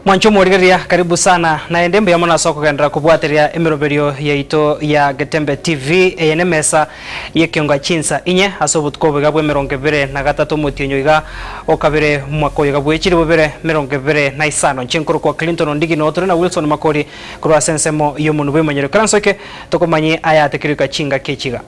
Mwancho morigeria, karibu sana naende mbuya mono ase okogendera kobwateria emiroberio yaito ya Getembe TV. Eye ne mesa yekionga chinsa inye ase obotuko oboiga bwa 23 omotienyo iga okabere mwaka oyo iga bwechire bobere 25. Nche kwa Clinton Ondigi notore na Wilson Makori korwa ase ensemo y'omonu bwemanyero karansoke tokomanye aya atekirika chinga kechiga.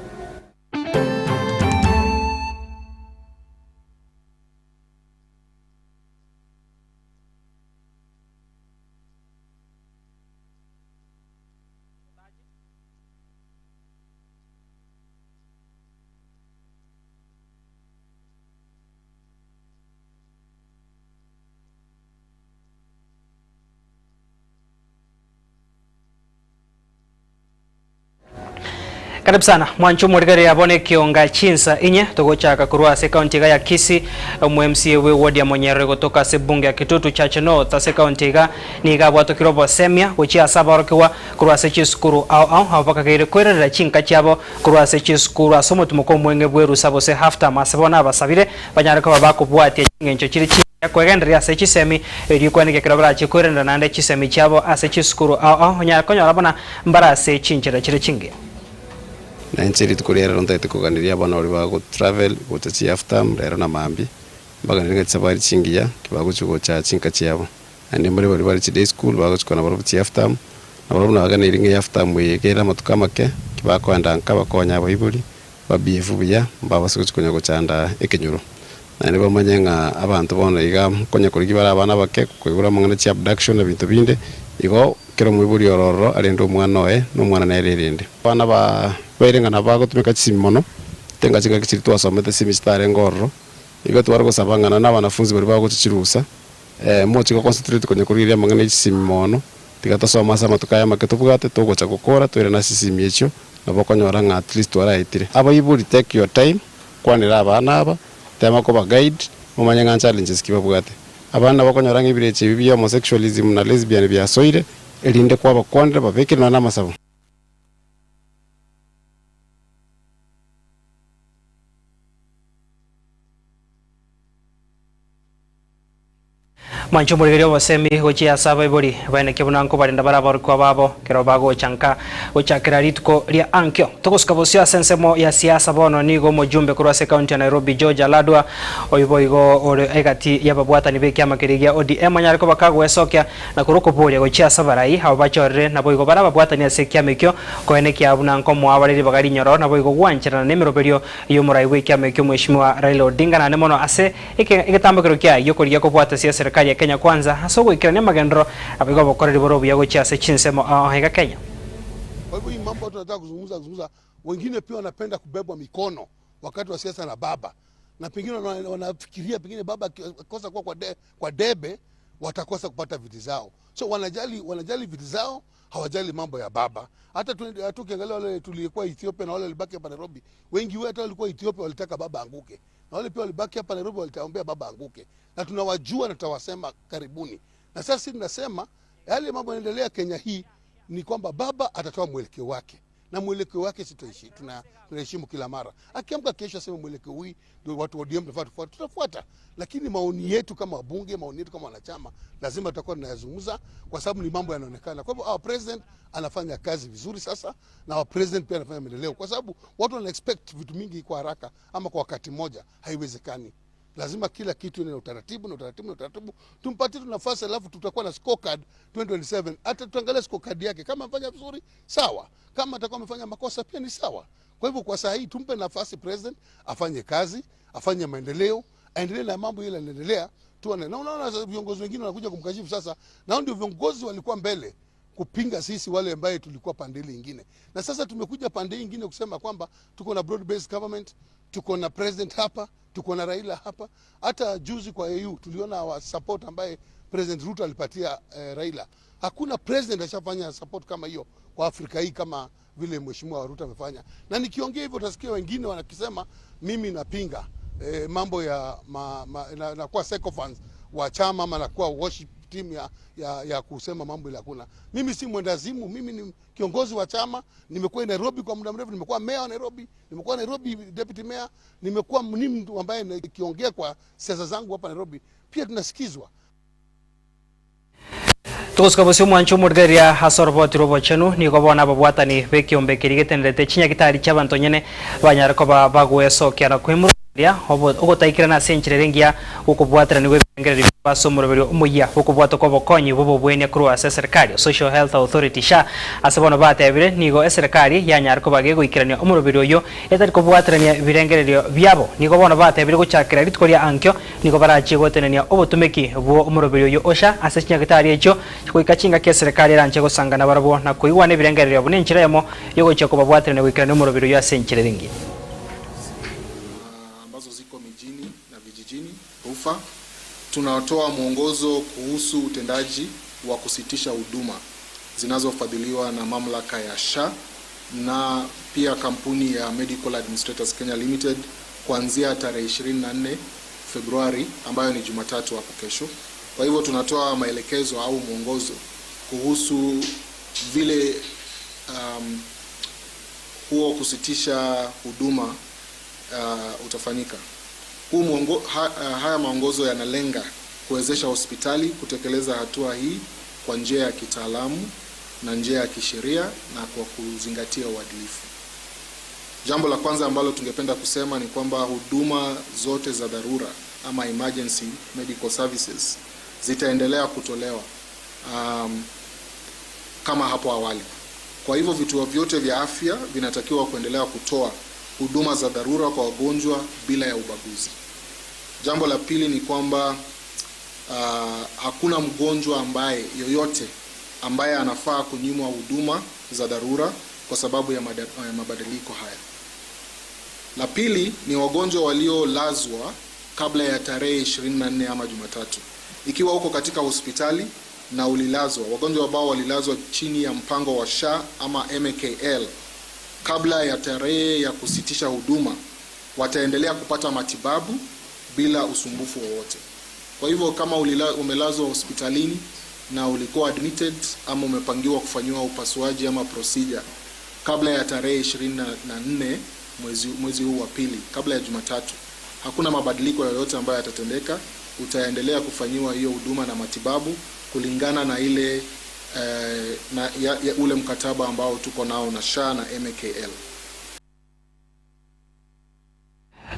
Karibu sana mwancho mwarigari abone kionga chinsa inye togochaka kurwa ase county ya Kisii MCA we ward ya Monyere kutoka ase bunge ya Kitutu Chache North ase county ga niga bwatokiro bosemia gochia sabarokiwa kurwa ase chisukuru au au abakagere kwerera chinka chiabo kurwa ase chisukuru ase omotumoko mwenge bweru sabo se half term asebona abasabire banyareko babakobwatia chingencho chiri kwegenderia ase chisemi eri kweneke kirabara chikwerenda nande chisemi chiabo ase chisukuru au au nyarako bona mbara ase chinchera chiri chinge. Na nchiri tukurera ronda tukuganiria abana bari bago travel gocha chi after rero na mambi baganira tsabari chingiya kibago chugocha chinka chiabo ande muri bari bari day school bago chukona bari chi after na bari naganira ngi after muyegera matuka make kibako andanka bakonya abayiburi babiefu buya mbaba sikuchukonya gochanda ekenyuro na nibo manyenga abantu bona iga konya kurigi bara abana bake kuigura mangana chi abduction na bintu binde igo kero mwiburi ororo arende omwana oe n'omwana nererende abana ba bairengana bagotumika chisimi mono tenga chinga kichiri twasomete simi chitare ngororo igo twarigosabangana na abanafunzi bari bagochichirusa mochiko concentrate konya kuriria mangana chisimi mono tigatosoma ase amatuko aya make tobwate togocha gokora twere na sisimi echio nabo okonyora ng'a at least twaraetire. Abaiburi take your time kwanera abana aba tema koba guide omanye ng'a challenges kibabwate abana bakonyora ng'ibirechi ebi bya homosexualism na lesbian byasoire erinde kwabakwanire babekire na amasabo. Mwancho morigerio basemi gochia saba ibori baine kebunanko barinda barabaro kwa babo kero bago chanka gochakira rituko ria ankyo togosuka bosia sensemo ya siasa bono nigo mujumbe kurwa se county ya Nairobi George Aladwa oyibo igo ore egati yababwatani bekiama kirigia ODM anyareko bakagwesokia na kuruko boria gochia sabarai abo bachorere nabo igo barababwatani ase kiamekyo koene kiabunanko mwabariri bagari nyoro nabo igo gwancherana nemiroberio yomurai wekiamekyo mheshimiwa Raila Odinga na nemono ase egetambukiro kia yokoria kobwata sia serikali ya Kenya Kwanza hasa gwikira ne magendro abigo bokoreri boro buya gochia ase chinsemo ahega Kenya. Kwa hivyo hii mambo tunataka kuzungumza, wengine pia wanapenda kubebwa mikono wakati wa siasa na baba, na pengine wanafikiria pengine baba akikosa kuwa kwa debe watakosa kupata viti zao. So wanajali viti zao, hawajali mambo ya baba. Hata tukiangalia wale tulikuwa Ethiopia na wale walibaki hapa Nairobi, wengi wetu walikuwa Ethiopia walitaka baba anguke, na wale pia walibaki hapa Nairobi walitaombea baba anguke, na tunawajua na tutawasema karibuni. Na sasa tunasema yale mambo yanaendelea Kenya hii ni kwamba baba atatoa mwelekeo wake, na mwelekeo wake sitoishi, tunaheshimu kila mara. Akiamka kesho aseme mwelekeo huu ndio watu wa ODM tunafuata, tutafuata. Lakini maoni yetu kama wabunge, maoni yetu kama wanachama lazima tutakuwa tunayazungumza kwa sababu ni mambo yanaonekana. Kwa hivyo our president anafanya kazi vizuri sasa, na our president pia anafanya maendeleo, kwa sababu watu wana expect vitu mingi kwa haraka ama kwa wakati mmoja, haiwezekani. Lazima kila kitu ni utaratibu na utaratibu na utaratibu. Tumpatie tu nafasi, alafu tutakuwa na scorecard 2027. Hata tuangalie scorecard yake, kama amefanya vizuri sawa, kama atakuwa amefanya makosa pia ni sawa. Kwa hivyo kwa saa hii tumpe nafasi president afanye kazi, afanye maendeleo, aendelee na mambo ile yanaendelea. Tuone. Na unaona viongozi wengine wanakuja kumkashifu sasa, na ndio viongozi walikuwa mbele kupinga sisi wale ambao tulikuwa pande ile nyingine. Na sasa tumekuja pande nyingine kusema kwamba tuko na broad based government, tuko na president hapa, tuko na Raila hapa. Hata juzi kwa AU tuliona wa support ambaye President Ruto alipatia Raila. Hakuna president ashafanya support kama hiyo kwa Afrika hii kama vile Mheshimiwa Ruto amefanya. Na nikiongea hivyo utasikia wengine wanakisema mimi napinga mambo ya na kwa sycophants wa chama ama na kwa worship team ya kusema mambo ile hakuna. Mimi si mwendazimu, mimi ni kiongozi wa chama, nimekuwa Nairobi kwa muda mrefu, nimekuwa mayor wa Nairobi, nimekuwa Nairobi deputy mayor, nimekuwa mtu ambaye nikiongea kwa siasa zangu hapa Nairobi pia tunasikizwa. Tugosuka mwancho murgeria hasorbo tirobo chenu nigo bona babwatani bekiombe kirigetenderete chinyagitari chiabanto nyene banyara koba bagwesokia na kwimuru ogotaikira na senchire ngia ukubwatira niwe bengereri basomuro omuya ukubwata ko bokonyi bobo bwene kurwa ase serikali Social Health Authority sha ase bono batebire nigo eserikali yanyara ko bage goikirania omurobiri oyo etari kobwatirania birengererio byabo nigo bono batebire gochakira rituko ria ankyo nigo barachi gotenenia obotumeki bwo omurobiri oyo osha ase chinyagitari echo goika chinga ke serikali eranje gosangana barabo na koigwana ebirengererio bunenchira yamo yogochia kobabwatirania goikirania omurobiri oyo ase enchira ringi ambazo ziko mijini na vijijini rufa. Tunatoa mwongozo kuhusu utendaji wa kusitisha huduma zinazofadhiliwa na mamlaka ya SHA na pia kampuni ya Medical Administrators Kenya Limited kuanzia tarehe 24 Februari ambayo ni Jumatatu hapo kesho. Kwa hivyo tunatoa maelekezo au mwongozo kuhusu vile huo kusitisha huduma utafanyika. Haya maongozo yanalenga kuwezesha hospitali kutekeleza hatua hii kwa njia ya kitaalamu na njia ya kisheria na kwa kuzingatia uadilifu. Jambo la kwanza ambalo tungependa kusema ni kwamba huduma zote za dharura ama emergency medical services zitaendelea kutolewa kama hapo awali. Kwa hivyo vituo vyote vya afya vinatakiwa kuendelea kutoa huduma za dharura kwa wagonjwa bila ya ubaguzi. Jambo la pili ni kwamba hakuna mgonjwa ambaye yoyote ambaye anafaa kunyimwa huduma za dharura kwa sababu ya mabadiliko haya. La pili ni wagonjwa waliolazwa kabla ya tarehe 24 ama Jumatatu. Ikiwa uko katika hospitali na ulilazwa, wagonjwa ambao walilazwa chini ya mpango wa SHA ama MKL kabla ya tarehe ya kusitisha huduma wataendelea kupata matibabu bila usumbufu wowote. Kwa hivyo kama umelazwa hospitalini na ulikuwa admitted ama umepangiwa kufanyiwa upasuaji ama procedure kabla ya tarehe 24 mwezi huu wa pili, kabla ya Jumatatu, hakuna mabadiliko yoyote ambayo yatatendeka. Utaendelea kufanyiwa hiyo huduma na matibabu kulingana na ile na ule mkataba ambao tuko nao na SHA na MKL.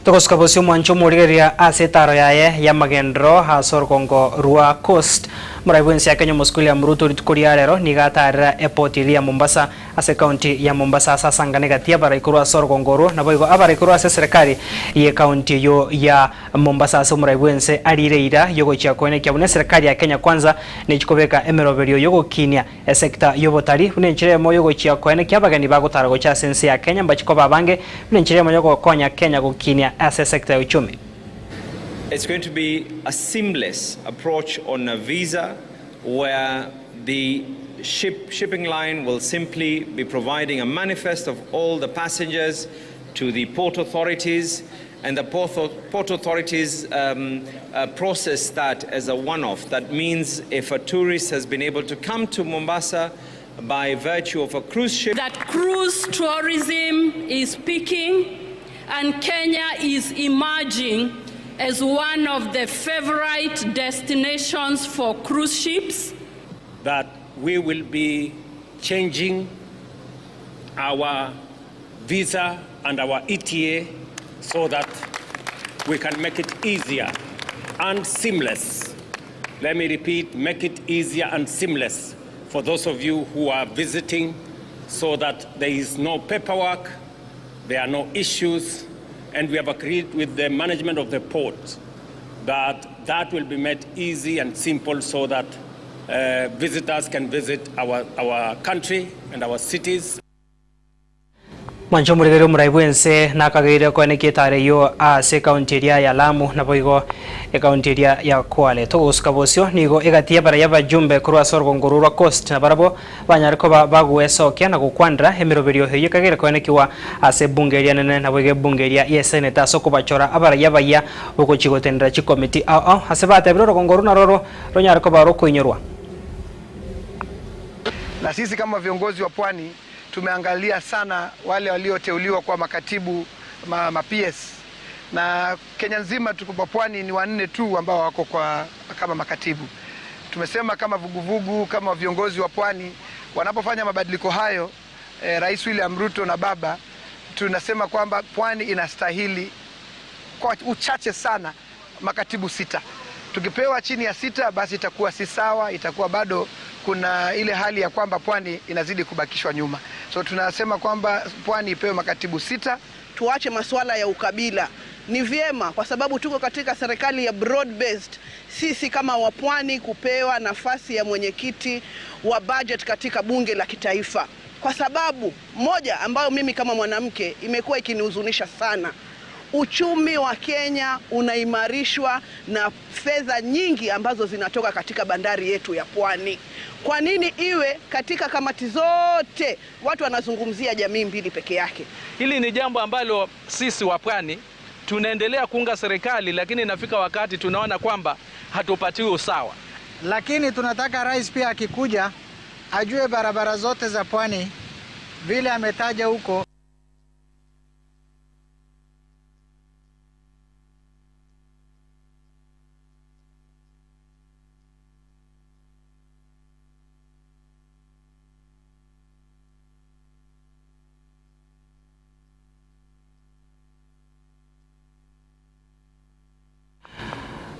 Tokoskabosi mwancho murigeria ase taro yaye ya magendro hasor Kongo rua Coast muraibu ya Kenya Moscow ya Mruto rituko ria rero nigatarira airport ya Mombasa ase county ya Mombasa asasangane gatia baraikuru asor Kongo na boigo abaraikuru ase serikali ye county yo ya Mombasa ase muraibu ense arireira yogochia kwene kyabune serikali ya Kenya kwanza nechikobeka emeroberio yogokinia esekta yobotari bunenchire moyo gochia kwene kyabageni bagotara gocha sense ya Kenya mbachiko babange bunenchire moyo gokonya Kenya gokinia ase sekta ya uchumi. It's going to be a seamless approach on a visa where the shipping line will simply be providing a manifest of all the passengers to the port authorities, and the port authorities process that as a one-off. That means if a tourist has been able to come to Mombasa by virtue of a cruise ship. That cruise tourism is peaking and Kenya is emerging as one of the favorite destinations for cruise ships. That we will be changing our visa and our ETA so that we can make it easier and seamless. Let me repeat, make it easier and seamless for those of you who are visiting, so that there is no paperwork, there are no issues, and we have agreed with the management of the port that that will be made easy and simple so that visitors can visit our country and our cities. Mwancho murigeri muraibwense nakagaire kwene kitare yo ase county area ya Lamu na boigo e county area ya Kwale togosuka bosio nigo egatia bara yabajumbe kurwa sorgo rwa Coast na barabo banyariko bagwesokia na gukwandra emiroberio heyo kagere kwene kiwa ase bunge area nene na boigo bunge area ye senator soko bachora abara yabaya ukochigotendera chi committee ao ase batebiro rogongoro naroro ronyariko barokoinyorwa. Na sisi kama viongozi wa pwani tumeangalia sana wale walioteuliwa kwa makatibu ma PS, na Kenya nzima tuko pwani ni wanne tu ambao wako kwa kama makatibu. Tumesema kama vuguvugu, kama viongozi wa pwani wanapofanya mabadiliko hayo, Rais William Ruto na baba, tunasema kwamba pwani inastahili kwa uchache sana makatibu 6. Tukipewa chini ya 6 basi itakuwa si sawa, itakuwa bado kuna ile hali ya kwamba pwani inazidi kubakishwa nyuma. So tunasema kwamba pwani ipewe makatibu 6. Tuache masuala ya ukabila. Ni vyema kwa sababu tuko katika serikali ya broad based, sisi kama wapwani kupewa nafasi ya mwenyekiti wa budget katika bunge la kitaifa. Kwa sababu moja ambayo mimi kama mwanamke imekuwa ikinihuzunisha sana, uchumi wa Kenya unaimarishwa na fedha nyingi ambazo zinatoka katika bandari yetu ya pwani. Kwa nini iwe katika kamati zote watu wanazungumzia jamii mbili peke yake? Hili ni jambo ambalo sisi wa pwani tunaendelea kuunga serikali, lakini inafika wakati tunaona kwamba hatupatiwi usawa. Lakini tunataka rais pia akikuja ajue barabara zote za pwani vile ametaja huko.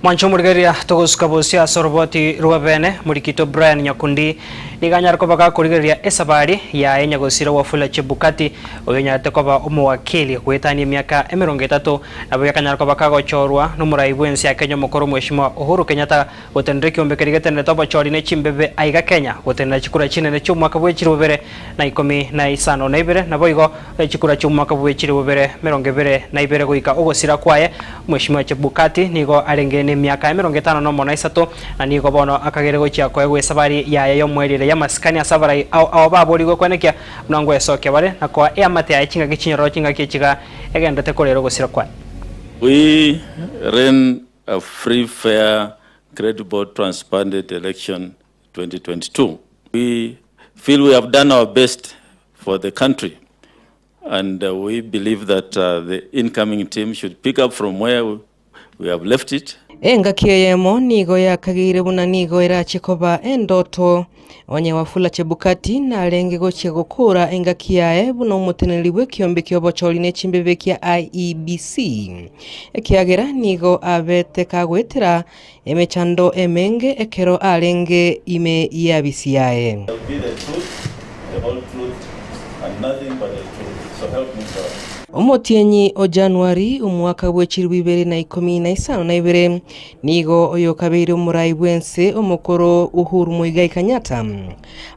Mwancho murigeria togosuka bosia soroboti ruwabene murikito Brian Nyakundi niganyar kobaga kurigeria esabari ya enyagosira Wafula Chebukati oyenyate koba omuwakili gwetania miaka 30 nabo yakanyar koba kagochorwa numurai bwensi ya Kenya mukuru Mheshimiwa Uhuru Kenyatta gotendere kiombe getende tobochori ne chimbebe aiga Kenya gotendera chikura chinene chumwaka bwechiri bubere na 15 na ibere nabo igo chikura chumwaka bwechiri bubere 22 goika ogosira kwaye Mheshimiwa Chebukati nigo arenge ni miaka 53 na nigo bono akagere gochia kwae gwesabari ya yo mwerire ya masikani asabarai au babori gokwenekia mnango esoke bare na kwa eamate ya chinga kichinyoro chinga kichiga egendete korero gosira kwae. We ran a free, fair, credible, transparent election 2022. We feel we have done our best for the country, and we believe that the incoming team should pick up from where we have left it. Engaki eyemo nigo yakagire buna nigo erachikoba endoto onye Wafula Chebukati narenge gochia gokora engaki yae buna omoteneri bw'ekiombe kiobochori n'echimbebe kia IEBC ekiagera nigo abete kagwetera emechando emenge ekero arenge ime yabisi yae. Omotienyi o Januari omwaka bw'echiri 2015 nigo oyo kabeire omurai bwense omokoro Uhuru Muigai Kenyatta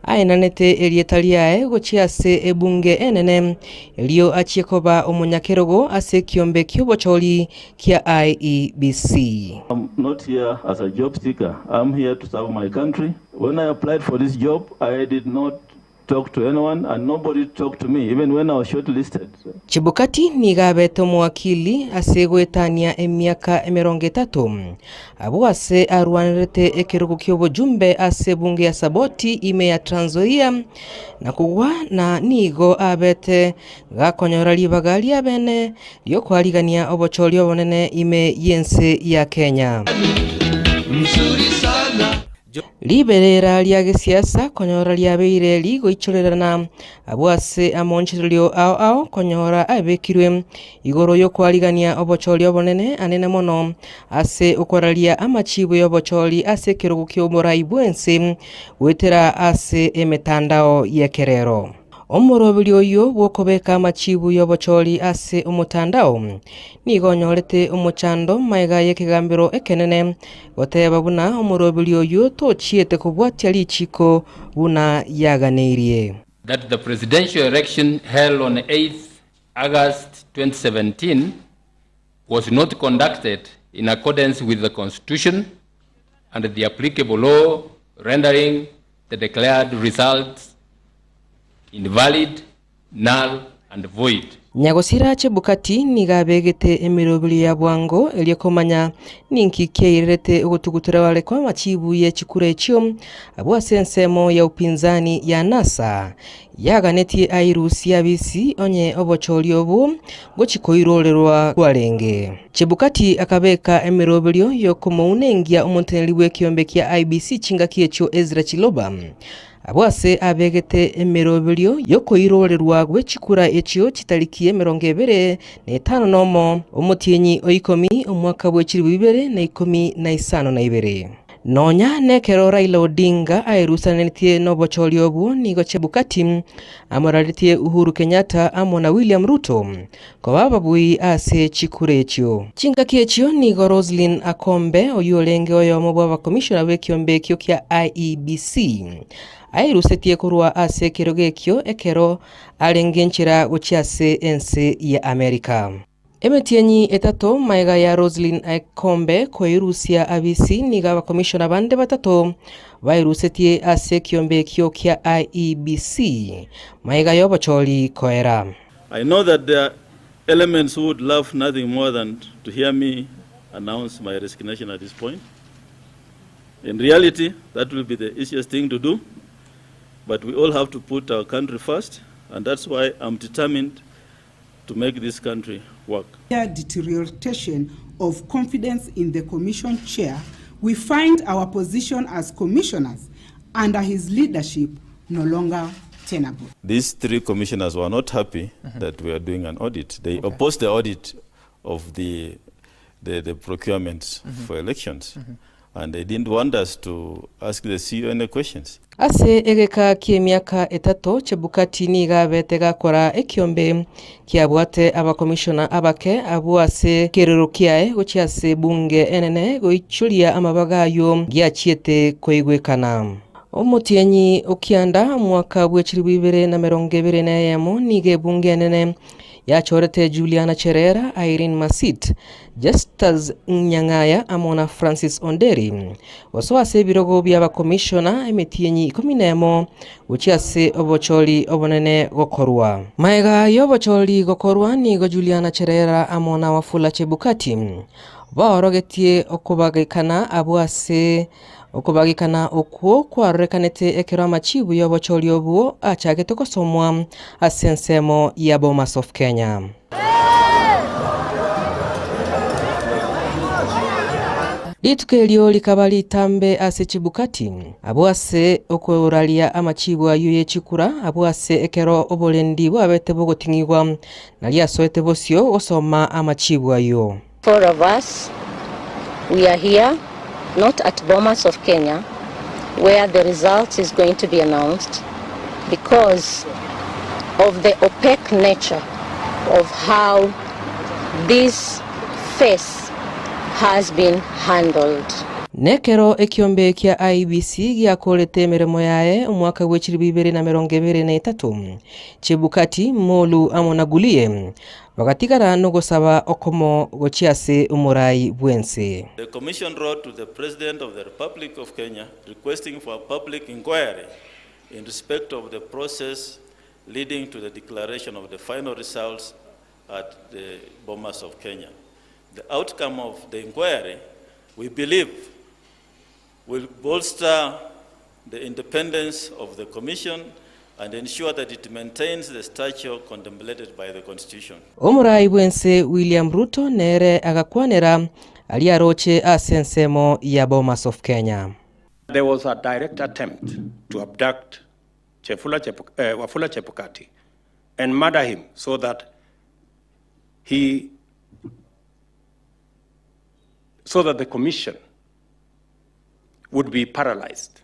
aenanete erieta riaye gochia ase ebunge enene erio achiekoba omonyakerogo ase kiombe kiobochori kia IEBC. I'm not here as a job seeker. I'm here to serve my country. When I applied for this job, I did not talk to anyone and nobody talked to me even when I was shortlisted. Chebukati nigabete omwakili ase gwetania emiaka 30 abo ase arwanirete ekerogo ky'obujumbe ase bunge ya Saboti ime ya Trans Nzoia na kugwa na nigo abete gakonyora ribaga riabene ryokwarigania obochori obonene ime yense ya Kenya. Liberera lya gesiasa konyora lyabeire ligoichorerana abo ase amonchererio ao ao konyora abekirwe igoro yokwarigania obochori obonene anene mono ase okoraria amachibo y'obochori ase kerogo ky'omorai bwense gwetera ase emetandao yekerero. Omorobiri oyo bwokobeka amachibu y'obochori ase omotandao nigo nyorete omochando maiga y'ekegambero ekenene goteba buna omorobiri oyo tochiete kobwatia richiko buna yaganeirie. That the presidential election held on 8th August 2017 was not conducted in accordance with the Constitution and the applicable law, rendering the declared results invalid, null and void. Nyagosira Chebukati nigabegete emirobiri ya bwango elikomanya ninki keirete ogutugutura wale kwa machibu ye chikura echio abo ensemo ya upinzani ya NASA yaganetie airusia bisi onye obochori obu gochikoirorerwa kwarenge. Chebukati akabeka emirobirio yokomounengia omonteneri bw'ekiombe kia IBC chingaki echo Ezra Chiloba abwase abegete emirobirio yokoirorerwa gwechikura echio chitarikie 25 omotienyi oikomi omwaka bw'echiribu 2052. Nonya nekero Raila Odinga airusanetie nobochori obu nigo Chebukati amoraritie Uhuru Kenyatta amo na William Ruto kwa babui ase chikura echio. Chingaki echio nigo Roslyn Akombe oyolenge oyomo bwa commissioner w'ekiombe ekio kia IEBC airusetie korwa ase ekerogo ekio ekero arenge nchera gochia ase ense ya America. Emetienyi etato maega ya Roslyn Akombe koirusia abisi niga abakomishona bande batato bairusetie ase ekiombe ekio kia IEBC maega y'obochori koera. I know that there are elements who would love nothing more than to hear me announce my resignation at this point. In reality, that will be the easiest thing to do, but we all have to put our country first, and that's why I'm determined to make this country work. The deterioration of confidence in the commission chair, we find our position as commissioners under his leadership no longer tenable. These three commissioners were not happy that we are doing an audit. They opposed the audit of the procurements for elections. And they didn't want us to ask the CEO any questions. Ase egeka kiemiaka etato Chebukati niga betega kora ekiombe kiabwate abakomishona abake abu ase kerero kiae gochia ase bunge enene goichuria amabagayo giachiete koigwekana. Omotienyi okianda mwaka bw'echiribu 2021 nige bunge enene yachorete Juliana Cherera, Irene Masit, Justus Nyang'aya amona Francis Onderi waso ase ebirogo bya abakomishona emetienyi 11 gochia ase obochori obonene gokorwa. Maega y'obochori gokorwa nigo Juliana Cherera amona Wafula Chebukati baorogetie okobagekana abo ase okobagekana okwo kwarorekanete ekero amachibu y'obochori obwo achagete kosomwa ase ensemo ya Bomas of Kenya. Rituko erio likaba ritambe ase Chebukati abo ase okoraria amachibu ayo yechikura abo ase ekero oborendi bwabete bogoting'igwa nari asoete bosio gosoma amachibu ayo. Four of us, we are here, not at Bomas of Kenya, where the result is going to be announced, because of the opaque nature of how this phase has been handled. Nekero ekiombe kia IEBC giakorete emeremo yae omwaka bw'echiribu 2023 Chebukati, Molu amo na Gulie bagatigara no gosaba okomo gochia ase omorai bwense. The commission wrote to the President of the Republic of Kenya requesting for a public inquiry in respect of the process leading to the declaration of the final results at the Bomas of Kenya. The outcome of the inquiry, we believe, will bolster the independence of the commission and ensure that it maintains the stature contemplated by the Constitution. Omorai bwense William Ruto nere agakwanera aliaroche ase ensemo ya Bomas of Kenya. There was a direct attempt to abduct Wafula Chebukati and murder him so that the commission would be paralyzed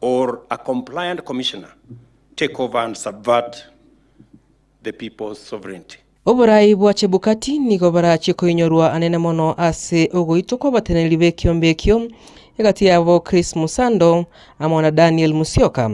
or a compliant commissioner take over and subvert the people's sovereignty. Oborai bwa Chebukati nigo barache koinyorwa anene mono ase ogoitwa kwa bateneri b'ekiombe ekio egati yabo Chris Musando amo na Daniel Musyoka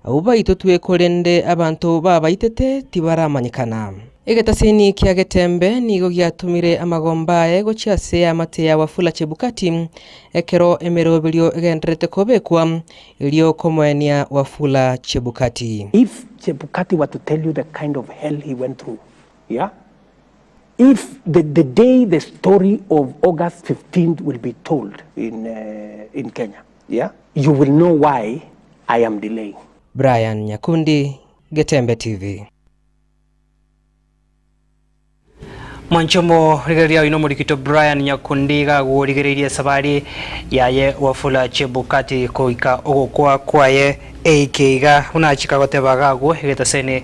abo baitotwe korende abantu babaitete tibaramanyikana. Egetasini kia Getembe nigo giatumire amagombae gochia ase amate ya Wafula Chebukati ekero emeroberio egenderete kobekwa erio komoenia Wafula Chebukati. If Chebukati were to tell you the kind of hell he went through, yeah? If the day the story of August 15th will be told in Kenya, yeah, you will know why I am delaying. Brian Nyakundi, Getembe TV. Mwanchomo rigeria ino murikito Brian Nyakundi gagurigereria sabari yaye Wafula Chebukati koika ogokwa kwaye eikiga unachika goteba gago getasene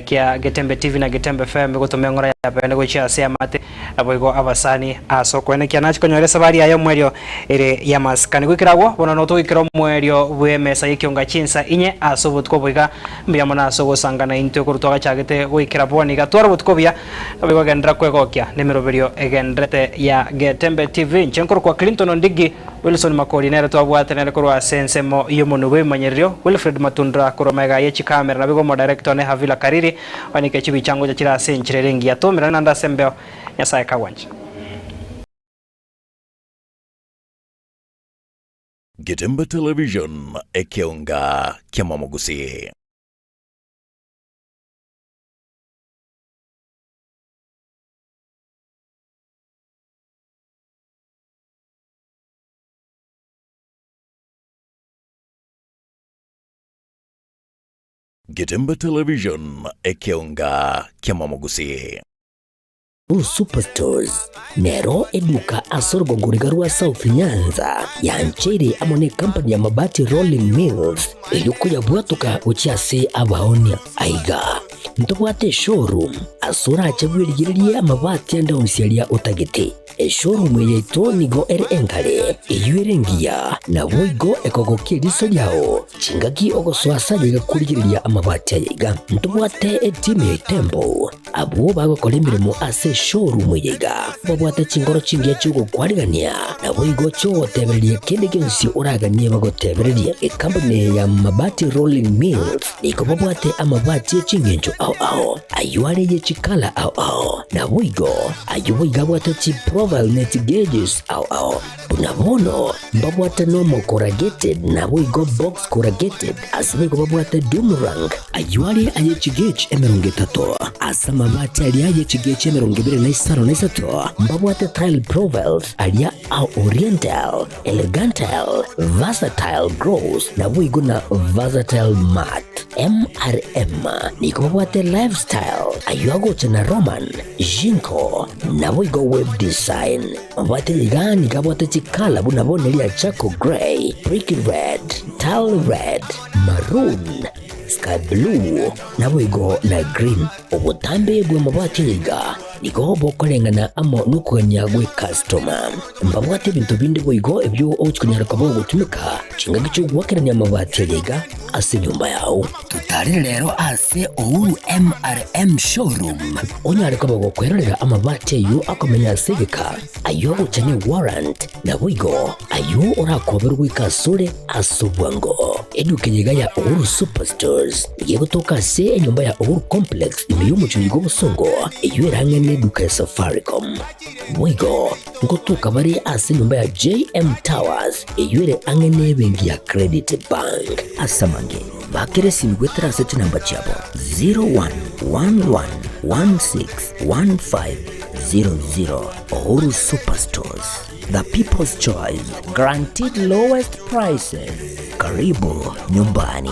kia Getembe TV na Getembe FM gotomea ngora ya pende gochia ase amate aboigo abasani aso kwene kia nachiko nyore sabari yayo mwerio ere ya maskani gwikiragwo bono no tugikira mwerio bwe mesa yikionga chinsa inye aso butko boiga mbya mona aso gosangana intwe kurutwa gachagete gwikira boni gatwara butko bya aboigo gendra kwegokia nemiroberio egendrete ya Getembe TV nchenkoro kwa Clinton Ondigi Wilson Makori nere twabwate nere korwa sensemo iyo mono bwemanyerio Wilfred Matundra koromega yechi kamera na bigo mo director ne Havila Kariri wanike chibichango cha chira senchirerengi yatomera nanda sembeo Nyasaye kawanja. Getembe Television ekeonga kyamamugusi. Getembe Television ekeonga kyamamugusi. Superstores nero eduka asorgongorigarwa South Nyanza yanchere amone company ya Mabati Rolling Mills eyukuya bwatuka uchiase abaonia aiga ntobwate showroom asura achabwirigirie amabati andausialia utagete eshowroom yetu nigo ere engale eyuerengia na boigo ekogokie liso lyao chingaki ogoswasa kurigiria amabati ayiga ntobwate etime tembo abo bagokora emirimo ase showroom yiga babwate chingoro chingia chugo kwarigania na boigo chogotebereria kende gionsi oraganie bagotebereria ekampani ya Mabati Rolling Mills niko babwate amabati chingencho ao ao ayuare ye chikala ao ao na boigo ayo bwate chi profile net gauges ao ao bunabono mbabwate normal corrugated na boigo box corrugated asibigo babwate doomerang ayuare aye chigauge emerongo etato asamabati ali aye chigauge emerongo ibere na isano na isato mbabwate tile profiles alia au oriental elegantal versatile gross na boigo na versatile matte MRM niko babwate lifestyle ayuagocha na Roman Jinko na boigo web design mabate igani kabwate chikala bunabonelia charcoal grey, brick red, tile red, maroon, sky blue na boigo na green. Obutambe bwe mabati iga niko bokolengana amo nukuganya gwe customer mbabwate bintu bindi boigo ebyo ochikunyara kabo gutumika chinga gichugwakeranya mabati iga ase nyumba yao. Tutarire lero ase Uhuru MRM showroom onyare kabo gokwerera amabati ayo akomenya segeka ayo guchane warrant na boigo ayo orakoberwa ikasure asobwango eduke yiga ya Uhuru Superstores yegotoka se enyumba ya Uhuru Complex imeyumuchuyigo busongo eyo neduka ya Safaricom mwigo ngotuka bari ase nyumba ya JM Towers eyure angene bengi ya Credit Bank asamange bakere simgwetra seti namba chabo 0111161500. Uhuru Superstores, the people's choice, guaranteed lowest prices. Karibu nyumbani.